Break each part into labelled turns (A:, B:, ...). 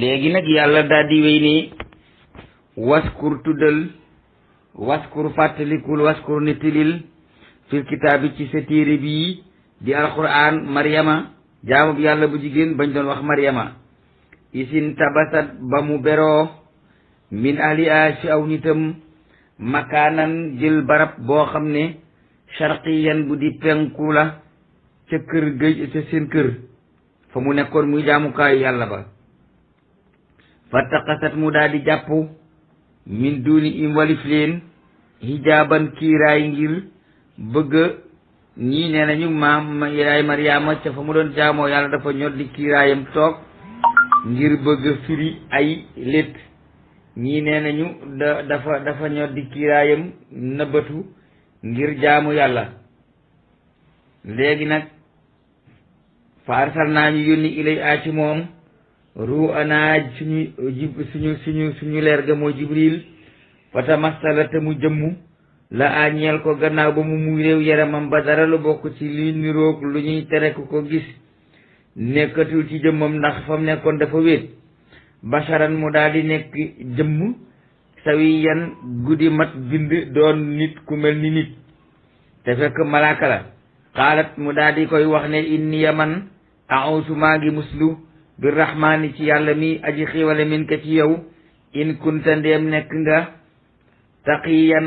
A: léegi nag yàlla daal di wéy ne waskur tuddal waskur fàttalikul waskur nettilil fil kitaabi ci sa téere bii di alquran maryama jaamub yàlla bu jigéen bañ doon wax maryama isin tabasat ba mu beroo min ahliha ci aw nitam makaanan jël barab boo xam ne sharqiyan bu di penku la ca kër gëj ca seen kër fa mu nekkoon muy jaamukaayu yàlla ba fattaqasat mu daal di jàpp min duni im walif leen hijaaban kiiraay ngir bëgg ñii nee nañu maam yaay Mariama ca fa mu doon jaamoo yàlla dafa ñoddi kiiraayam toog ngir bëgg firi ay létt ñii nee nañu dafa ñoddi kiiraayam nëbbatu ngir jaamu yàlla léegi nag fa arsalnaa ñu yónni ilay a ci moom ru'anaa suñu leer ga moo jibril fa tamassala te mu jëmmu la a ñeel ko gannaaw ba mu muy réew yaramam ba dara lu bokk ci li niroog lu ñuy tere ku ko gis nekkatul ci jëmmam ndax fa mu nekkoon dafa wéet basharan mu daal di nekk jëmm sawiyan guddi mat bind doon nit ku mel ni nit te fekk malaaka la xaalat mu daal di koy wax ne inni yaman a'uusu maa ngi muslu bi rahmaani ci yàlla mi aji xiiwale min ka ci yow in kunta ndeem nekk nga taqiyan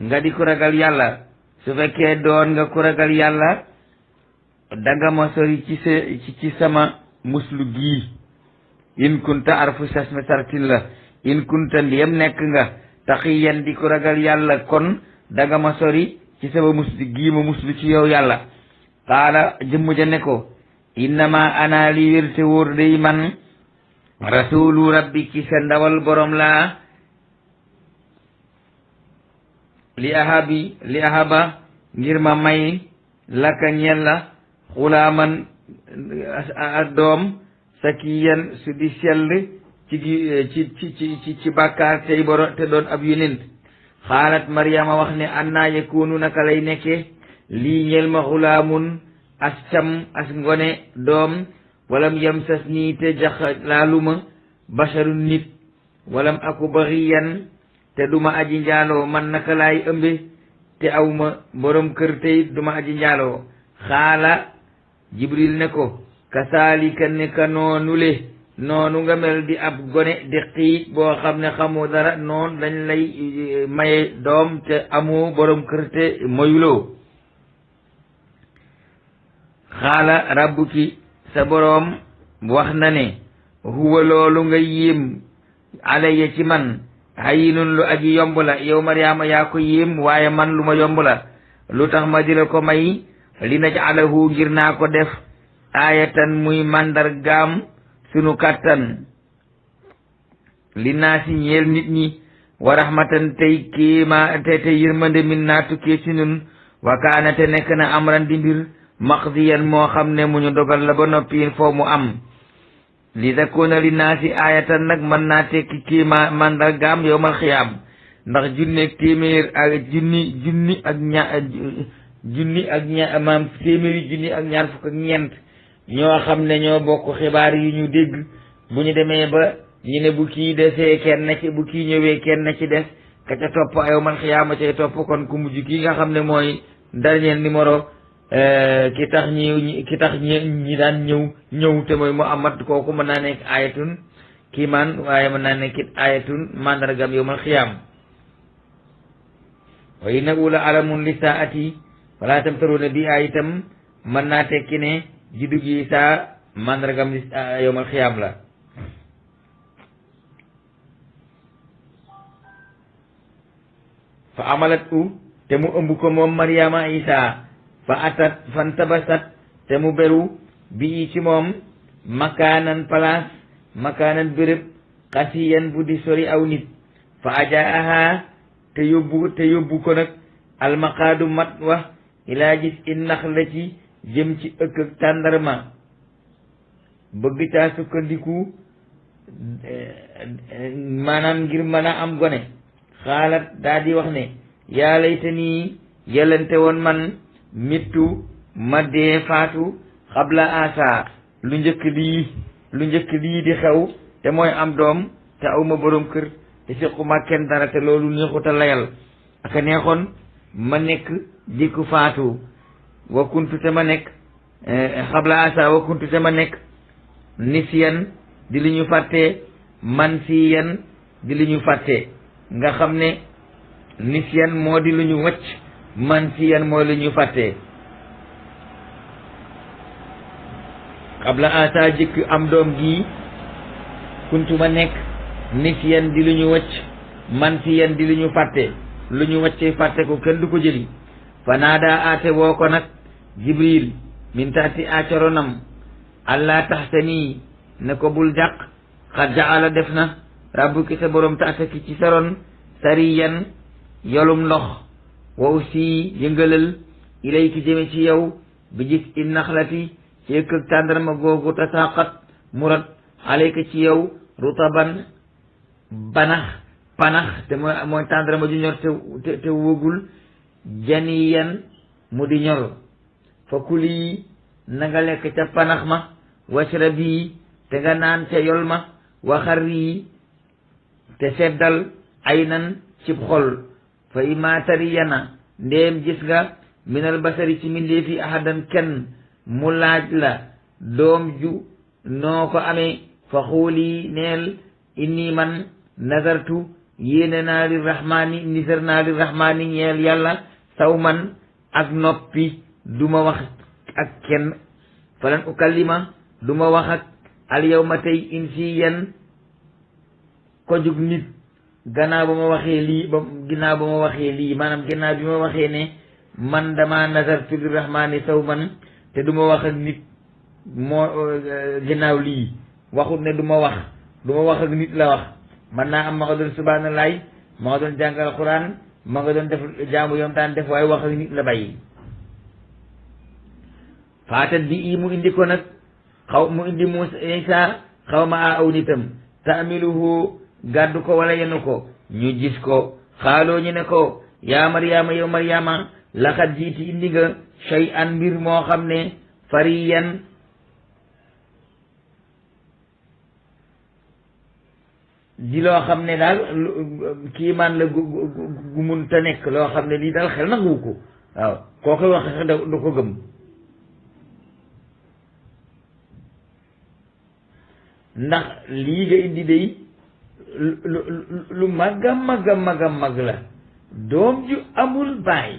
A: nga di ku ragal yàlla su fekkee doon nga ku ragal yàlla danga ma sori ci sama muslu gii in kunta arfu sasma sartin la in kunta ndeem nekk nga taqiyan di ku ragal yàlla kon danga ma sori ci sama muslu gii ma muslu ci yow yàlla qaala jëmm ja ne ko innama ana li wér te wóor day man rasulu rabbi ci sa ndawal borom laa li ahaba ngir ma may laka ñel la xulaaman ak doom sakiyan su di sell ci bàkkaar tey te doon ab yonent xaalat Maryama wax ne annaa yakunu naka lay nekke lii ñel ma xulaamun as cam as ngone doom walam yam sas nii te jax laaluma basharun nit walam aku baxiyan te duma aji njaaloo man naka laay ëmbe te awma borom kër tey duma aji njaaloo xaala jibril ne ko kasaalika ne ka noonule noonu nga mel di ab gone di xiit boo xam ne xamoo dara noon dañ lay maye doom te amoo borom kër te moyuloo xaala rabbuki sa boroom wax na ne huwa loolu nga yéem alayya ci man hayinun lu aji yomb la yow Mariama yaa ko yéem waaye man lu ma yomb la lu tax ma di la ko may li naj'alahu ngir naa ko def aayatan muy màndargaam sunu kàttan li naa si ñeel nit ñi wa rahmatan tey te yërmande min naa tukkee ci ñun wa kaana te nekk na amran di mbir maqdiyan moo xam ne mu ñu dogal la ba noppi foo mu am li takuna li naa si aayatan nag mën naa tekki kii mandargaam yowmal xiyaam ndax junneeg téeméer ak junni ak ñaar fukk ak ñeent ñoo xam ne ñoo bokk xibaar yu ñu dégg bu ñu demee ba ñu ne bu kii desee kenn ci bu kii ñëwee kenn ci des ka ca topp yowmal xiyaama cay topp kon ku mujj kii nga xam ne mooy dernier numéro ki tax ñi daan ñëw te mooy Muhammad kooku mën naa nekk ayatun kiimaan waaye mën naa nekk ayatun mandargam yowmal xiyaam wa innahu la alamun li saati wala tamtaruna bi itam mën naa tekki ne juddu gi saa mandargam li yowmal xiyaam la fa amalat te mu ëmb ko moom Maryama Isa fa atat fan tabasat te mu beru bii ci moom makaanan place makaanan béréb xasiyan bu di sori aw nit fa ajaaha te yóbbu ko nag almaqaadu mat wax ilaa gis in nax la ci jëm ci ëkk ak tàndarma bëgg caa sukkandiku maanaam ngir mën a am gone xaalat daa di wax ne yaa laytanii yelante woon man mittu ma dee faatu xabla asa lu njëkk lii lu njëkk lii di xew te mooy am doom te awma borom kër te siquma kenn dara te loolu neexuta layal aka neexoon ma nekk di ku faatu wa kuntu te ma nekk xabla asa wa kuntu te ma nekk nisiyan di li ñu fàttee man siyan di li ñu fàttee nga xam ne nisyan moo di lu ñu wacc man siyan moo li ñu fàttee xabla asa jëkk am doom gi kuntu ma nekk nisyan di lu ñu wacc man siyan di lu ñu fàtte lu ñu wàccee fàtte ko kenn du ko jëli fa naada aate woo ko nag jibril min taati aacaronam allah taxtani ne ko bul jàq xad jaala def na rabbuki sa borom taataki ci saron sariyan yolum ndox wa aussi yëngalal ilayki jëme ci yow bi gis in naxlati ci yëkkëg tàndarma googu tasaqat murat alayka ci yow rutaban banax panax te mooy tàndarma ju ñor te wëgul janiyan mu di ñor fa kuli na nga lekk ca panax ma washrabi te nga naan ca yol ma waxarri te seddal aynan cib xol fa ima tariyana ndéem gis nga minal basari ci mindee fi ahadan kenn mu laaj la doom ju noo ko amee fa xuuli neel inni man nazartu yéene naa li rahmaani nisar naa li rahmaani ñeel yàlla saw man ak noppi duma wax ak kenn falan ukallima duma wax ak al yawma tey insiyan ko jug nit gannaaw ba ma waxee lii ginnaaw ba ma waxee lii maanaam ginnaaw bi ma waxee ne man dama nazartu li rahmaani saw man te duma wax ak nit moo ginnaaw lii waxut ne duma wax ak nit la wax man naa am ma nga doon subhaanallaay ma nga doon jàngal Quraan ma nga doon def jaamu yom taan def waaye wax ak nit la bàyyi faatat bi mu indi ko nag mu indi Muusa Isa xaw ma a aw nitam taamiluhu gàddu ko wala yenu ko ñu gis ko xaaloo ñu ne ko yaa Maryaama yow Maryaama laxat jiiti indi nga shay an mbir moo xam ne fariyan di loo xam ne daal kii man la gu mun te nekk loo xam ne lii daal xel nangu ko waaw koo koy wax sax du ko gëm ndax lii nga indi day lu mag a mag la doom ju amul baay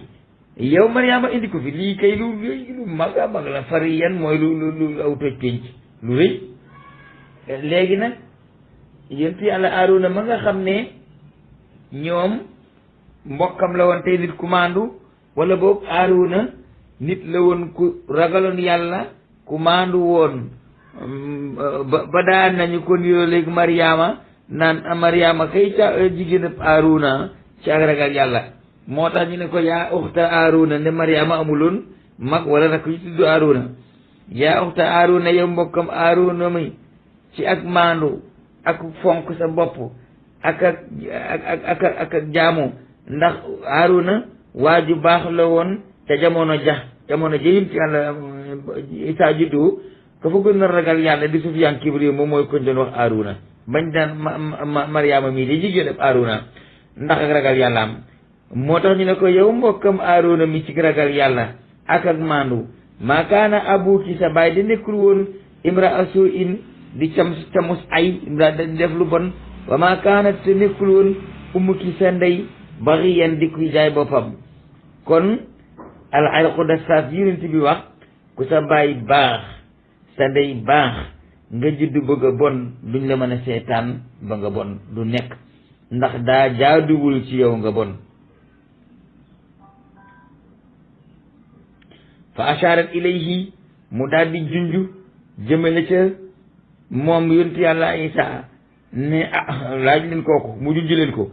A: yow Mariama indi ko fi lii kay lu mag a mag la fariyan mooy lu aw toj pénc lu rëy léegi nag yénti yàlla Aaruna ma nga xam ne ñoom mbokkam la woon tey nit ku maandu wala boobu Aaruna nit la woon ku ragaloon yàlla ku maandu woon ba daan nañu ko niroo léegi Mariama naan Mariama kay ca jigéen ab Aaruna ci ak ragal yàlla moo tax ñu ne ko yaa uxta Aaruna ne Mariama amuloon mag wala rak yu tudd Aaruna yaa uxta Aaruna yow mbokkam Aaruna mi ci ak maandu ak fonk sa bopp ak jaamu ndax Aaruna waa ju baax la woon ca jamono jëyim ci yàlla Isaa juddu ka fa gën a ragal yàlla di Sufyaan Kibri moom mooy koñ doon wax Aaruna bañ daan Mariama mii di jigéen ab Aaruna ndax ak ragal yàlla am moo tax ñu ne ko yow mbokkam Aaruna mi ci ragal yàlla ak maandu maa kaana abuki sa baay di nekkul woon imra su'in di camus ay di def lu bon wa maa kaanat te nekkul woon ummuki sa ndey baxiyan di kuy jaay boppam kon al irqu dassaas yonent bi wax ku sa baay baax sa ndey baax nga juddu bëgg a bon duñ la mën a seetaan ba nga bon du nekk ndax daa jaaduwul ci yow nga bon fa asharat ilayhi mu daal di junju jëmale ca moom yonent yàlla Isa ne laaj leen kooku mu junj leen ko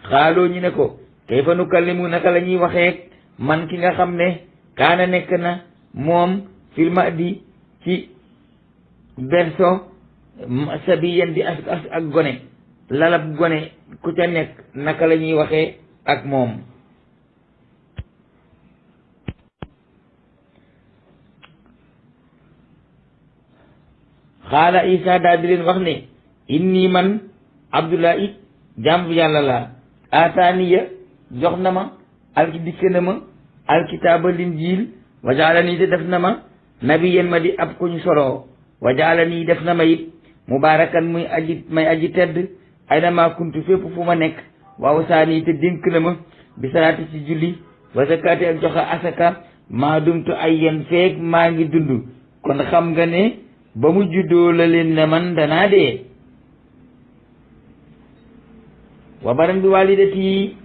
A: xaaloo ñu ne ko kayfa nukallimu naka la ñuy waxee man ki nga xam ne kaana nekk na moom fil mahdi ci berso sabiyan di ak gone lalab gone ku ca nekk naka la ñuy waxee ak moom xaala isa daal di leen wax ne inni man abdullahi jàmb yàlla la ataaniya jox na ma dikke na ma alkitaaba linjiil wa jaalani te def na ma nabiyan ma di ab kuñ solo wa jaalani def na ma it mubaarakan may aji tedd aynama kuntu fépp fu ma nekk waaw saani te dénk na ma bi salaati ci julli wa zakaati ak joxe asaka maa dumtu ayyan feek maa ngi dund kon xam nga ne ba mu juddoo la leen ne man danaa dee wa baran bi walidati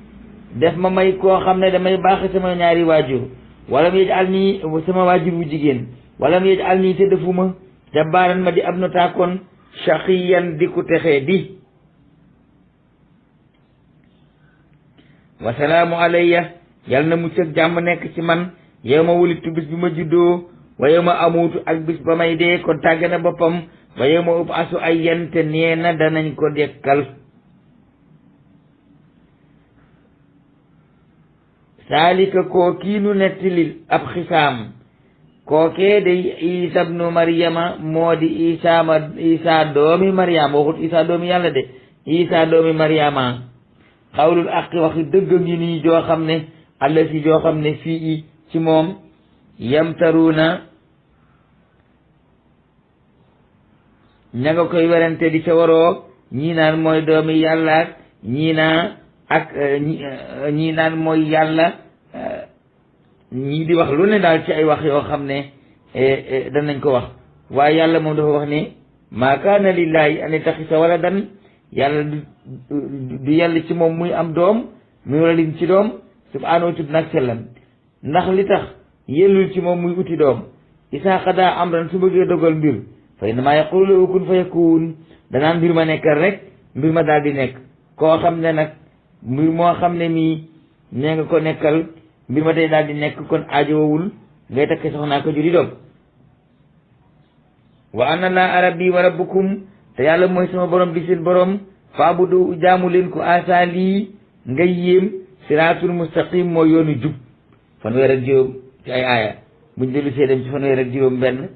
A: def ma may koo xam ne damay baax sama ñaari waajur walam yaj'al nii sama waajur bu jigéen walam yaj'al nii te defuma jabbaaran ma di ab notaakoon shaqiyan di ku texee di wasalaamu alayya yal na mucc ak jàmm nekk ci man yow ma wulitu bis bi ma juddoo wa yow ma amuutu ak bis ba may dee kon tàgg na boppam wa yow ma upp asu ay yente nee na danañ ko dekkal saalika koo kiinu nettilil ab xisaam kookee day isa bnu maryama moo di isa doomi maryama waxut isa doomi yàlla de isa doomi maryama xawlul aqi waxi dëgg ngi nii joo xam ne alla si joo xam ne fii ci moom yamtaruuna ña nga koy werante di ca waroo ñii naan mooy doomi yàlla ñii naa ak ñii naan mooy yàlla ñii di wax lu ne daal ci ay wax yoo xam ne danañ ko wax waaye yàlla moom dafa wax ne maa kaana lillahi an yattaxisa waladan yàlla du yàlla ci moom muy am doom muy waladin ci doom subhaanahu tub nag sellam ndax li tax yellul ci moom muy uti doom isaa xadaa amran su bëggee dogal mbir fa innamaa yaqulu lahu kun fa yakun danaan mbir ma nekkal rek mbir ma daal di nekk koo xam ne nag mbir moo xam ne mii nee nga ko nekkal mbir ma tey daal di nekk kon aajowul ngay takk soxnaa ko juri doom wa anna laa rabbi wa rabbukum te yàlla mooy sama borom di seen borom faabudu jaamu leen ko asa lii ngay yéem siraatul mustaqim mooy yoonu jub fanweer ak juróom ci ay aaya buñ dellu see dem ci fanweer ak juróom benn